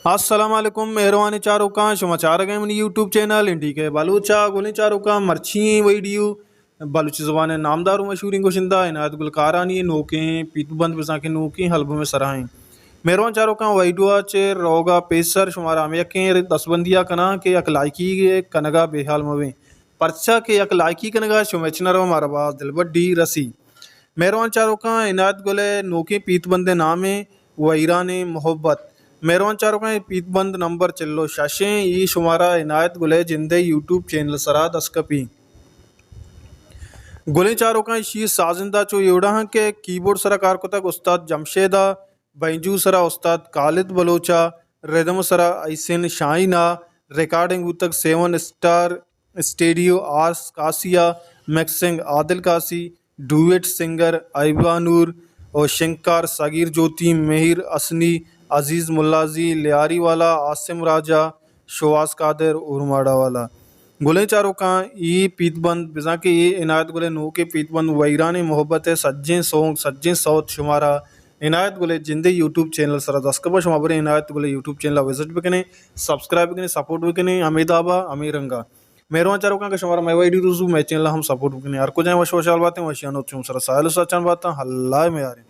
السلام علیکم، مہروانیں چاروکاں، شما چارگ ءَ منی یوٹیوب چینل این ڈی کے بلوچ ءَ۔ گلیں چاروکاں، مرچی ایں ویڈیو بلوچی زبان ءِ نامدار ءُ مشہوریں گشندہ عنایت گل کارانی نوکیں پیت بند، بزاں کہ نوکیں البم ءِ سرا ایں۔ مہروان چاروکاں، ویڈیو ءَ چہ روگ ءَ پیسر شمارا ہمے یکیں دستبندی ءَ کناں کہ یک لائکی کنگ ءَ بے حال مہ بیں، پرچا کہ یک لائکی کنگ ءَ شمئے چنر ءَ مارا باز دلبڈی رسی۔ مہروان چاروکاں، عنایت گل ءِ نوکیں پیت بند ءِ نام ایں ویرانیں محبت۔ مہروان چاروکاں، اے پیت بند نمبر چل ءُ شش ایں، اے شمارا عنایت گل ءِ جند ءِ یوٹیوب چینل ءِ سرا دست کپی۔ گلیں چاروکاں، ایشی ءِ سازندہ چو اے وڑا انت کہ کیبورڈ ءِ سرا کار کتگ استاد جمشید ءَ، بینجو ءِ سرا استاد خالد بلوچ ءَ، ردم ءِ سرا احسن شاہین ءَ، ریکارڈنگ بوتگ سیون اسٹار اسٹیڈیو آرس کاسی ءَ، مکسنگ عادل کاسی، ڈوئٹ سنگر ایبا نور ءُ شنگکار صغیر جوتی، مہر حسنی، عزیز ملازی، لیاری والا، عاصم راجہ، شوہاز قادر، اورماڑہ والا۔ گلیں چاروکاں، اے پیت بند، بزاں کہ اے عنایت گل ءِ نوکیں پیت بند ویرانیں محبت ءِ سجیں سونگ، سجیں سوت شمارا عنایت گل ءِ جند ءِ یوٹیوب چینل ءِ سرا دست کپاں۔ شما بریں عنایت گل ءِ یوٹیوب چینل ءَ وزٹ بکنیں، سبسکرائب بکنیں، سپورٹ بکنیں، ہمے داب ءَ، ہمے رنگ ءَ۔ مہروان چاروکاں، کہ شمارا مئے ویڈیو دوست بو، مئے چینل ءَ ہم سپورٹ بکنیں۔ ہر کجا ایں وش وشحال باتیں، وشیانی چم سرا ساہیل ءُ ساچان باتاں، اللہ ءِ میاریں۔